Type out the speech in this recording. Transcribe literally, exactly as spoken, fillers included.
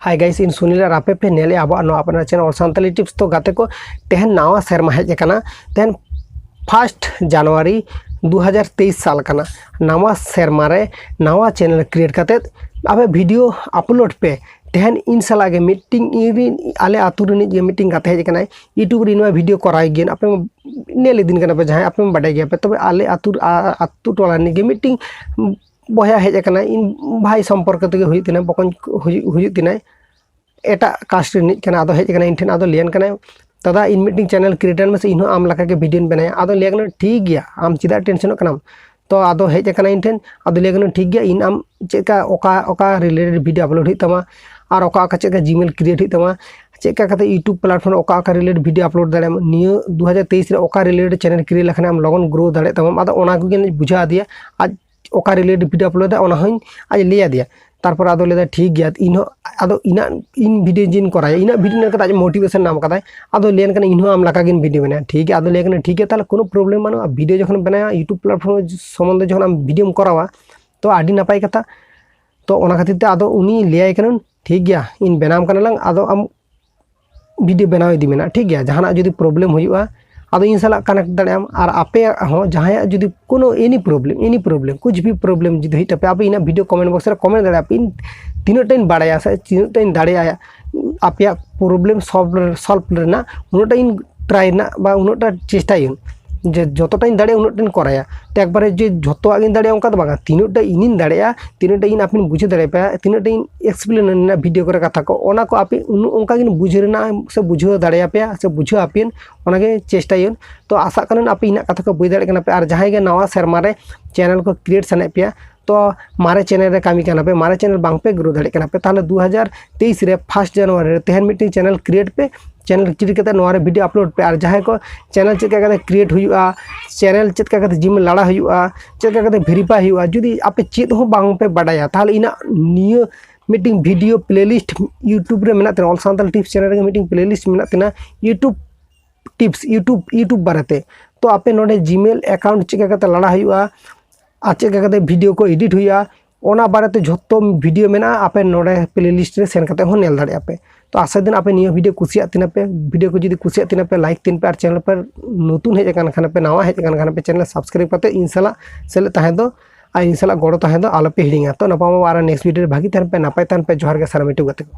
Hi guys, ᱤᱧ ᱥᱩᱱᱤᱞ ᱟᱨ ᱟᱯᱮ ᱯᱮ ᱧᱮᱞᱮᱫᱼᱟ ᱟᱵᱚᱣᱟᱜ ᱱᱚᱣᱟ ᱟᱯᱱᱟᱨ channel All Santali Tips᱾ ᱛᱚ ᱜᱟᱛᱮ ᱠᱚ, ᱛᱮᱦᱮᱧ ᱱᱟᱣᱟ ᱥᱮᱨᱢᱟ ᱦᱮᱡ ᱟᱠᱟᱱᱟ, ᱛᱮᱦᱮᱧ first January ᱫᱩ ᱦᱟᱡᱟᱨ ᱛᱮᱭᱤᱥ ᱥᱟᱞ ᱠᱟᱱᱟ᱾ ᱱᱟᱣᱟ ᱥᱮᱨᱢᱟ ᱨᱮ ᱱᱟᱣᱟ channel create ᱠᱟᱛᱮᱫ ᱟᱯᱮ video upload ᱯᱮ᱾ ᱛᱮᱦᱮᱧ ᱤᱧ ᱥᱟᱞᱟᱜ ᱜᱮ ᱢᱤᱫᱴᱤᱝ, ᱤᱧ ᱨᱤᱱ, ᱟᱞᱮ ᱟᱹᱛᱩ ᱨᱤᱱᱤᱡ ᱜᱮ ᱢᱤᱫᱴᱤᱝ ᱜᱟᱛᱮ ᱦᱮᱡ ᱟᱠᱟᱱᱟᱭ, YouTube ᱨᱮ ᱱᱚᱣᱟ video ᱠᱚᱨᱟᱣ ᱜᱮᱭᱟ, ᱟᱯᱮ ᱧᱮᱞ ᱤᱫᱤᱱ ᱠᱟᱱᱟ ᱯᱮ, ᱡᱟᱦᱟᱸᱭ ᱟᱯᱮ ᱵᱟᱰᱟᱭ ᱜᱮᱭᱟ ᱯᱮ᱾ ᱛᱚᱵᱮ ᱟᱞᱮ ᱟᱹᱛᱩ, ᱟ-, ᱟᱹᱛᱩ ᱴᱚᱞᱟ ᱨᱤᱱᱤᱡ ᱜᱮ ᱢᱤᱫᱴᱤᱝ ᱵᱚᱭᱦᱟ ᱦᱮᱡ ᱟᱠᱟᱱᱟᱭ, ᱤᱧ ᱵᱷᱟᱭ ᱥᱚᱢᱯᱚᱨᱠᱚ ᱛᱮᱜᱮ ᱦᱩᱭᱩᱜ ᱛᱤᱧᱟᱹ, ᱵᱚᱠᱚᱧ ᱦᱩᱭᱩᱜ, ᱦᱩᱭᱩᱜ ᱛᱤᱧᱟᱹᱭ, ᱮᱴᱟᱜ caste ᱨᱤᱱᱤᱡ ᱠᱟᱱᱟ᱾ ᱟᱫᱚ ᱦᱮᱡ ᱟᱠᱟᱱᱟᱭ ᱤᱧ ᱴᱷᱮᱱ, ᱟᱫᱚ ᱞᱟᱹᱭᱟᱱ ᱠᱟᱱᱟᱭ, "ᱫᱟᱫᱟ, ᱤᱧ ᱢᱤᱫᱴᱤᱝ channel create ᱟᱹᱧ ᱢᱮᱥᱮ, ᱤᱧ ᱦᱚᱸ ᱟᱢ ᱞᱮᱠᱟ ᱜᱮ video ᱧ ᱵᱮᱱᱟᱭᱟ᱾" ᱟᱫᱚ ᱞᱟᱹᱭ ᱠᱟᱱᱟ, "ᱴᱷᱤᱠ ᱜᱮᱭᱟ, ᱟᱢ ᱪᱮᱫᱟᱜ ᱴᱮᱱᱥᱚᱱᱚᱜ ᱠᱟᱱᱟᱢ?" ᱛᱚ ᱟᱫᱚ ᱦᱮᱡ ᱟᱠᱟᱱᱟ ᱤᱧ ᱴᱷᱮᱱ, ᱟᱫᱚ ᱞᱟᱹᱭ ᱠᱟᱱᱟ, "ᱴᱷᱤᱠ ᱜᱮᱭᱟ, ᱤᱧ ᱟᱢ ᱪᱮᱫ ᱞᱮᱠᱟ, ᱚᱠᱟ, ᱚᱠᱟ related video upload ᱦᱩᱭᱩᱜ ᱛᱟᱢᱟ, ᱟᱨ ᱚᱠᱟ, ᱚᱠᱟ ᱪᱮᱫ ᱞᱮᱠᱟ Gmail create ᱦᱩᱭᱩᱜ ᱛᱟᱢᱟ, ᱪᱮᱫ ᱞᱮᱠᱟ ᱠᱟᱛᱮ YouTube platform ᱨᱮ ᱚᱠᱟ, ᱚᱠᱟ related video upload ᱫᱟᱲᱮᱭᱟᱜᱼᱟ, ᱱᱤᱭᱟᱹ ᱫᱩ ᱦᱟᱡᱟᱨ ᱛᱮᱭᱤᱥ ᱨᱮ ᱚᱠᱟ related channel create ᱞᱮᱠᱷᱟᱱ ᱟᱢ ᱞᱚᱜᱚᱱ grow ᱫᱟᱲᱮᱭᱟᱜ ᱛᱟᱢᱟ", ᱟᱫᱚ ᱚᱱᱟ ᱠᱚᱜᱮ ᱵᱩᱡᱷᱟᱹᱣ ᱟᱫᱮᱭᱟ᱾ ᱟᱡ ᱚᱠᱟ related video upload ᱮᱫᱟ, ᱚᱱᱟ ᱦᱚᱸᱧ ᱟᱡ ᱞᱟᱹᱭ ᱟᱫᱮᱭᱟ᱾ ᱛᱟᱨᱯᱚᱨ ᱟᱫᱚ ᱞᱟᱹᱭ ᱮᱫᱟ, "ᱴᱷᱤᱠ ᱜᱮᱭᱟ, ᱤᱧ ᱦᱚᱸ", ᱟᱫᱚ ᱤᱧᱟᱹᱜ, ᱤᱧ video ᱡᱮᱧ ᱠᱚᱨᱟᱭᱟ, ᱤᱧᱟᱹᱜ video ᱧᱮᱞ ᱠᱟᱛᱮ ᱟᱡ motivation ᱧᱟᱢ ᱠᱟᱫᱟᱭ᱾ ᱟᱫᱚ ᱞᱟᱹᱭᱟᱱ ᱠᱟᱱᱟ, "ᱤᱧ ᱦᱚᱸ ᱟᱢ ᱞᱮᱠᱟ ᱜᱤᱧ video ᱵᱮᱱᱟᱣᱟ᱾" ᱴᱷᱤᱠ ᱜᱮᱭᱟ, ᱟᱫᱚ ᱞᱟᱹᱭ ᱠᱟᱱᱟ, "ᱴᱷᱤᱠ ᱜᱮᱭᱟ, ᱛᱟᱦᱚᱞᱮ ᱠᱳᱱᱳ problem ᱵᱟᱹᱱᱩᱜᱼᱟ, video ᱡᱚᱠᱷᱚᱱ ᱵᱮᱱᱟᱣᱟ, YouTube platform ᱥᱚᱢᱵᱚᱱᱫᱷᱮ ᱡᱚᱠᱷᱚᱱ ᱟᱢ video ᱠᱚᱨᱟᱣᱟ, ᱛᱚ ᱟᱹᱰᱤ ᱱᱟᱯᱟᱭ ᱠᱟᱛᱷᱟ᱾" ᱛᱚ ᱚᱱᱟ ᱠᱷᱟᱹᱛᱤᱨ ᱛᱮ ᱟᱫᱚ ᱩᱱᱤ ᱞᱟᱹᱭᱟᱭ ᱠᱟᱱᱟ, "ᱴᱷᱤᱠ ᱜᱮᱭᱟ, ᱤᱧ ᱵᱮᱱᱟᱣ ᱟᱢ ᱠᱟᱱᱟ ᱞᱟᱝ, ᱟᱫᱚ ᱟᱢ video ᱵᱮᱱᱟᱣ ᱤᱫᱤ ᱢᱮ ᱱᱟᱜ, ᱴᱷᱤᱠ ᱜᱮᱭᱟ? ᱡᱟᱦᱟᱱᱟᱜ ᱡᱩᱫᱤ problem ᱦᱩᱭᱩᱜᱼᱟ, ᱟᱫᱚ ᱤᱧ ᱥᱟᱞᱟᱜ connect ᱫᱟᱲᱮᱭᱟᱜ ᱟᱢ᱾ ᱟᱨ ᱟᱯᱮᱭᱟᱜ ᱦᱚᱸ ᱡᱟᱦᱟᱸᱭᱟᱜ ᱡᱩᱫᱤ ᱠᱳᱱᱳ any problem, any problem, ᱠᱩᱪ ᱵᱷᱤ problem ᱡᱩᱫᱤ ᱦᱩᱭᱩᱜ ᱛᱟᱯᱮᱭᱟ, ᱟᱯᱮ ᱤᱧᱟᱹᱜ video comment box ᱨᱮ comment ᱫᱟᱲᱮᱭᱟᱜᱼᱟ ᱯᱮ᱾ ᱤᱧ ᱛᱤᱱᱟᱹᱜ ᱴᱟᱧ ᱵᱟᱲᱟᱭᱟ ᱥᱮ ᱛᱤᱱᱟᱹᱜ ᱴᱟᱧ ᱫᱟᱲᱮᱭᱟᱜᱼᱟ ᱟᱯᱮᱭᱟᱜ problem solve, solve ᱨᱮᱱᱟᱜ, ᱩᱱᱟᱹᱜ ᱴᱟ ᱤᱧ try ᱨᱮᱱᱟᱜ ᱵᱟ ᱩᱱᱟᱹᱜ ᱴᱟ ᱪᱮᱥᱴᱟᱭᱟᱹᱧ, ᱡᱮ ᱡᱚᱛᱚᱴᱟᱧ ᱫᱟᱲᱮᱭᱟᱜᱼᱟ ᱩᱱᱟᱹᱜ ᱴᱟᱧ ᱠᱚᱨᱟᱭᱟ᱾ ᱛᱚ ᱮᱠᱵᱟᱨᱮ ᱡᱮ ᱡᱷᱚᱛᱚᱣᱟᱜ ᱜᱤᱧ ᱫᱟᱲᱮᱭᱟᱜᱼᱟ ᱚᱱᱠᱟ ᱫᱚ ᱵᱟᱝᱟ, ᱛᱤᱱᱟᱹᱜ ᱴᱟ ᱤᱧᱤᱧ ᱫᱟᱲᱮᱭᱟᱜᱼᱟ, ᱛᱤᱱᱟᱹᱜ ᱴᱟ ᱤᱧ ᱟᱯᱮᱧ ᱵᱩᱡᱷᱟᱹᱣ ᱫᱟᱲᱮᱭᱟᱯᱮᱭᱟ, ᱛᱤᱱᱟᱹᱜ ᱴᱟ ᱤᱧ explain ᱨᱮᱱᱟᱜ video ᱠᱚᱨᱮ ᱠᱟᱛᱷᱟ ᱠᱚ, ᱚᱱᱟ ᱠᱚ ᱟᱯᱮ ᱩᱱᱟᱹᱜ ᱚᱱᱠᱟ ᱜᱤᱧ ᱵᱩᱡᱷᱟᱹᱣ ᱨᱮᱱᱟᱜ ᱥᱮ ᱵᱩᱡᱷᱟᱹᱣ ᱫᱟᱲᱮᱭᱟᱯᱮᱭᱟ ᱥᱮ ᱵᱩᱡᱷᱟᱹᱣ ᱟᱯᱮᱭᱟᱹᱧ, ᱚᱱᱟᱜᱮ ᱪᱮᱥᱴᱟᱭᱟᱹᱧ᱾ ᱛᱚ ᱟᱥᱟᱜ ᱠᱟᱱᱟᱧ ᱟᱯᱮ ᱤᱧᱟᱹᱜ ᱠᱟᱛᱷᱟ ᱠᱚ ᱵᱩᱡᱽ ᱫᱟᱲᱮᱭᱟᱜ ᱠᱟᱱᱟ ᱯᱮ᱾ ᱟᱨ ᱡᱟᱦᱟᱸᱭ ᱜᱮ ᱱᱟᱣᱟ ᱥᱮᱨᱢᱟ ᱨᱮ channel ᱠᱚ create ᱥᱟᱱᱟᱭᱮᱫ ᱯᱮᱭᱟ, ᱛᱚ ᱢᱟᱨᱮ channel ᱨᱮ ᱠᱟᱹᱢᱤ ᱠᱟᱱᱟ ᱯᱮ, ᱢᱟᱨᱮ channel ᱵᱟᱝ ᱯᱮ grow ᱫᱟᱲᱮᱭᱟᱜ ᱠᱟᱱᱟ ᱯᱮ, ᱛᱟᱦᱚᱞᱮ ᱫᱩ ᱦᱟᱡᱟᱨ ᱛᱮᱭᱤᱥ ᱨᱮ first January ᱨᱮ ᱛᱮᱦᱮᱧ ᱢᱤᱫᱴᱮᱱ channel create ᱯᱮ, channel create ᱠᱟᱛᱮ ᱱᱚᱣᱟ ᱨᱮ video upload ᱯᱮ᱾ ᱟᱨ ᱡᱟᱦᱟᱸᱭ ᱠᱚ channel ᱪᱮᱫ ᱞᱮᱠᱟ ᱠᱟᱛᱮ create ᱦᱩᱭᱩᱜᱼᱟ, channel ᱪᱮᱫ ᱞᱮᱠᱟ ᱠᱟᱛᱮ Gmail ᱞᱟᱲᱟ ᱦᱩᱭᱩᱜᱼᱟ, ᱪᱮᱫ ᱞᱮᱠᱟ ᱠᱟᱛᱮ verify ᱦᱩᱭᱩᱜᱼᱟ, ᱡᱩᱫᱤ ᱟᱯᱮ ᱪᱮᱫ ᱦᱚᱸ ᱵᱟᱝ ᱯᱮ ᱵᱟᱰᱟᱭᱟ, ᱛᱟᱦᱚᱞᱮ ᱤᱧᱟᱹᱜ ᱱᱤᱭᱟᱹ ᱢᱤᱫᱴᱮᱱ video playlist YouTube ᱨᱮ ᱢᱮᱱᱟᱜ ᱛᱤᱧᱟ, All Santali Tips channel ᱨᱮ ᱢᱤᱫᱴᱮᱱ playlist ᱢᱮᱱᱟᱜ ᱛᱤᱧᱟ, YouTube Tips, YouTube, YouTube ᱵᱟᱨᱮᱛᱮ᱾ ᱛᱚ ᱟᱯᱮ ᱱᱚᱰᱮ Gmail account ᱪᱮᱫ ᱞᱮᱠᱟ ᱠᱟᱛᱮ ᱞᱟᱲᱟ ᱦᱩᱭᱩᱜᱼᱟ ᱟᱨ ᱪᱮᱫ ᱞᱮᱠᱟ ᱠᱟᱛᱮ video ᱠᱚ edit ᱦᱩᱭᱩᱜᱼᱟ, ᱚᱱᱟ ᱵᱟᱨᱮᱛᱮ ᱡᱷᱚᱛᱚ ᱵᱷᱤᱰᱤᱭᱳ ᱢᱮᱱᱟᱜᱼᱟ, ᱟᱯᱮ ᱱᱚᱰᱮ ᱯᱞᱮ ᱞᱤᱥᱴ ᱨᱮ ᱥᱮᱱ ᱠᱟᱛᱮ ᱦᱚᱸ ᱧᱮᱞ ᱫᱟᱲᱮᱭᱟᱜᱼᱟ ᱯᱮ᱾ ᱛᱚ ᱟᱥᱟ ᱫᱤᱱ ᱟᱯᱮ ᱱᱤᱭᱟᱹ ᱵᱷᱤᱰᱤᱭᱳ ᱠᱩᱥᱤᱭᱟᱜ ᱛᱤᱱᱟ ᱯᱮ, ᱵᱷᱤᱰᱤᱭᱳ ᱠᱚ ᱡᱩᱫᱤ ᱠᱩᱥᱤᱭᱟᱜ ᱛᱤᱱᱟ ᱯᱮ, ᱞᱟᱭᱤᱠ ᱛᱤᱱ ᱯᱮ, ᱟᱨ ᱪᱮᱱᱮᱞ ᱯᱮ ᱱᱚᱛᱩᱱ ᱦᱮᱡ ᱟᱠᱟᱱ ᱠᱷᱟᱱ ᱯᱮ, ᱱᱟᱣᱟ ᱦᱮᱡ ᱟᱠᱟᱱ ᱠᱷᱟᱱ ᱯᱮ, ᱪᱮᱱᱮᱞ ᱥᱟᱵᱥᱠᱨᱟᱭᱤᱵ ᱠᱟᱛᱮ ᱤᱧ ᱥᱟᱞᱟᱜ ᱥᱮᱞᱮᱫ ᱛᱟᱦᱮᱸ ᱫᱚ ᱟᱨ ᱤᱧ ᱥᱟᱞᱟᱜ ᱜᱚᱲᱚ ᱛᱟᱦᱮᱸ ᱫᱚ ᱟᱞᱚᱯᱮ ᱦᱤᱲᱤᱧᱟ᱾ ᱛᱚ ᱱᱟᱯᱟᱢ ᱟᱵᱚ ᱟᱨ ᱱᱮᱠᱥᱴ ᱵᱷᱤᱰᱤᱭᱳ ᱨᱮ, ᱵᱷᱟᱹᱜᱤ ᱛᱟᱦᱮᱱ ᱯᱮ, ᱱᱟᱯᱟᱭ ᱛᱟᱦᱮᱱ ᱯᱮ᱾ ᱡᱚᱦᱟᱨ ᱜᱮ ᱥᱟᱱᱟᱢ ᱤᱴᱩ ᱜᱟᱛᱮ ᱠᱚ᱾